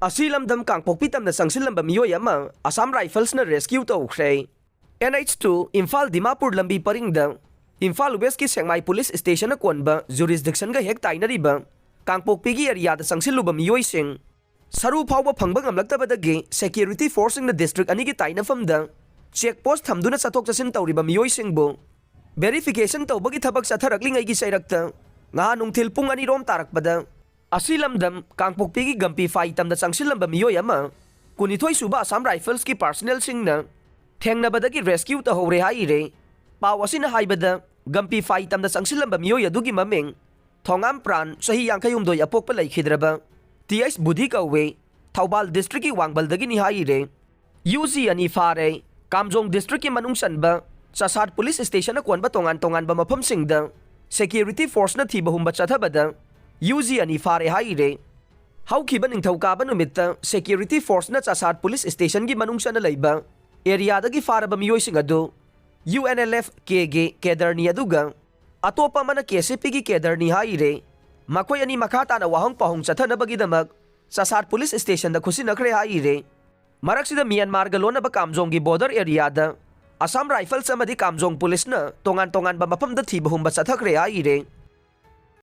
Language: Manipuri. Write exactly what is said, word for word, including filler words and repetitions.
ꯑꯁꯤ ꯂꯝꯗꯝ ꯀꯥꯡꯄꯣꯛꯄꯤ ꯇꯝꯅ ꯆꯪꯁꯤꯜꯂꯝꯕ ꯃꯤꯑꯣꯏ ꯑꯃ Assam Riflesꯅ rescue ꯇꯧꯈ꯭ꯔꯦ꯫ NH two ꯏꯝꯐꯥꯜ ꯗꯤꯃꯥꯄꯨꯔ ꯂꯝꯕꯤ ꯄꯔꯤꯡꯗ ꯏꯝꯐꯥꯜ Westꯀꯤ ꯁꯦꯛꯃꯥꯏ Police Stationꯅ ꯀꯣꯟꯕ jurisdictionꯒ ꯍꯦꯛ ꯇꯥꯏꯅꯔꯤꯕ ꯀꯥꯡꯄꯣꯛꯄꯤꯒꯤ areaꯗ ꯆꯪꯁꯤꯜꯂꯨꯕ ꯃꯤꯑꯣꯏꯁꯤꯡ ꯁꯔꯨ ꯐꯥꯎꯕ ꯐꯪꯕ ꯉꯝꯂꯛꯇꯕꯗꯒꯤ security forceꯁꯤꯡꯅ district ꯑꯅꯤꯒꯤ ꯇꯥꯏꯅꯐꯝꯗ check post ꯊꯝꯗꯨꯅ ꯆꯠꯊꯣꯛ ꯆꯠꯁꯤꯟ ꯇꯧꯔꯤꯕ ꯃꯤꯑꯣꯏꯁꯤꯡꯕꯨ verification ꯇꯧꯕꯒꯤ ꯊꯕꯛ ꯆꯠꯊꯔꯛꯂꯤꯉꯩꯒꯤ ꯆꯩꯔꯛꯇ ꯉꯍꯥ ꯅꯨꯡꯊꯤꯜ ꯄꯨꯡ ꯑꯅꯤ ꯔꯣꯝ ꯇꯥꯔꯛꯄꯗ ꯑꯁꯤ ꯂꯝꯗꯝ ꯀꯥꯡꯄꯣꯛꯄꯤꯒꯤ ꯒꯝꯄꯤ ꯐꯥꯏ ꯇꯝꯗ ꯆꯪꯁꯤꯜꯂꯝꯕ ꯃꯤꯑꯣꯏ ꯑꯃ ꯀꯨꯟꯅꯤꯊꯣꯏ ꯁꯨꯕ Assam Riflesꯀꯤ personnelꯁꯤꯡꯅ ꯊꯦꯡꯅꯕꯗꯒꯤ rescue ꯇꯧꯍꯧꯔꯦ ꯍꯥꯏꯔꯦ꯫ ꯄꯥꯎ ꯑꯁꯤꯅ ꯍꯥꯏꯕꯗ ꯒꯝꯄꯤ ꯐꯥꯏ ꯇꯝꯗ ꯆꯪꯁꯤꯜꯂꯝꯕ ꯃꯤꯑꯣꯏ ꯑꯗꯨꯒꯤ ꯃꯃꯤꯡ ꯊꯣꯉꯥꯝ ꯄ꯭ꯔꯥꯟ, ꯆꯍꯤ ꯌꯥꯡꯈꯩ ꯍꯨꯝꯗꯣꯏ, ꯑꯄꯣꯛꯄ ꯂꯩꯈꯤꯗ꯭ꯔꯕ, ꯇꯤ ꯑꯩꯆ ꯕꯨꯙꯤ ꯀꯧꯋꯦ, ꯊꯧꯕꯥꯜ districtꯀꯤ ꯋꯥꯡꯕꯜꯗꯒꯤꯅꯤ ꯍꯥꯏꯔꯦ꯫ ꯌꯨ ꯖꯤ ꯑꯅꯤ ꯐꯥꯔꯦ꯫ ꯀꯥꯝꯖꯣꯡ districtꯀꯤ ꯃꯅꯨꯡ ꯆꯟꯕ ꯆꯁꯥꯠ Police Stationꯅ ꯀꯣꯟꯕ ꯇꯣꯉꯥꯟ ꯇꯣꯉꯥꯟꯕ ꯃꯐꯝꯁꯤꯡꯗ security forceꯅ ꯊꯤꯕ ꯍꯨꯝꯕ ꯆꯠꯊꯕꯗ ꯌꯨ ꯖꯤ ꯑꯅꯤ ꯐꯥꯔꯦ ꯍꯥꯏꯔꯦ꯫ ꯍꯧꯈꯤꯕ ꯅꯤꯡꯊꯧꯀꯥꯕ ꯅꯨꯃꯤꯠꯇ security forceꯅ ꯆꯁꯥꯠ Police Stationꯒꯤ ꯃꯅꯨꯡ ꯆꯟꯅ ꯂꯩꯕ areaꯗꯒꯤ ꯐꯥꯔꯕ ꯃꯤꯑꯣꯏꯁꯤꯡ ꯑꯗꯨ U N L F Kꯒꯤ cadreꯅꯤ ꯑꯗꯨꯒ ꯑꯇꯣꯞꯄ ꯑꯃꯅ K C Pꯒꯤ cadreꯅꯤ ꯍꯥꯏꯔꯦ꯫ ꯃꯈꯣꯏ ꯑꯅꯤ ꯃꯈꯥ ꯇꯥꯅ ꯋꯥꯍꯪ ꯄꯥꯎꯍꯪ ꯆꯠꯊꯅꯕꯒꯤꯗꯃꯛ ꯆꯁꯥꯠ Police Stationꯗ ꯈꯨꯠꯁꯤꯟꯅꯈ꯭ꯔꯦ ꯍꯥꯏꯔꯦ꯫ ꯃꯔꯛꯁꯤꯗ ꯃ꯭ꯌꯥꯟꯃꯥꯔꯒ ꯂꯣꯟꯅꯕ ꯀꯥꯝꯖꯣꯡꯒꯤ border areaꯗ Assam Rifles ꯑꯃꯗꯤ ꯀꯥꯝꯖꯣꯡ Policeꯅ ꯇꯣꯉꯥꯟ ꯇꯣꯉꯥꯟꯕ ꯃꯐꯝꯗ ꯊꯤꯕ ꯍꯨꯝꯕ ꯆꯠꯊꯈ꯭ꯔꯦ ꯍꯥꯏꯔꯦ꯫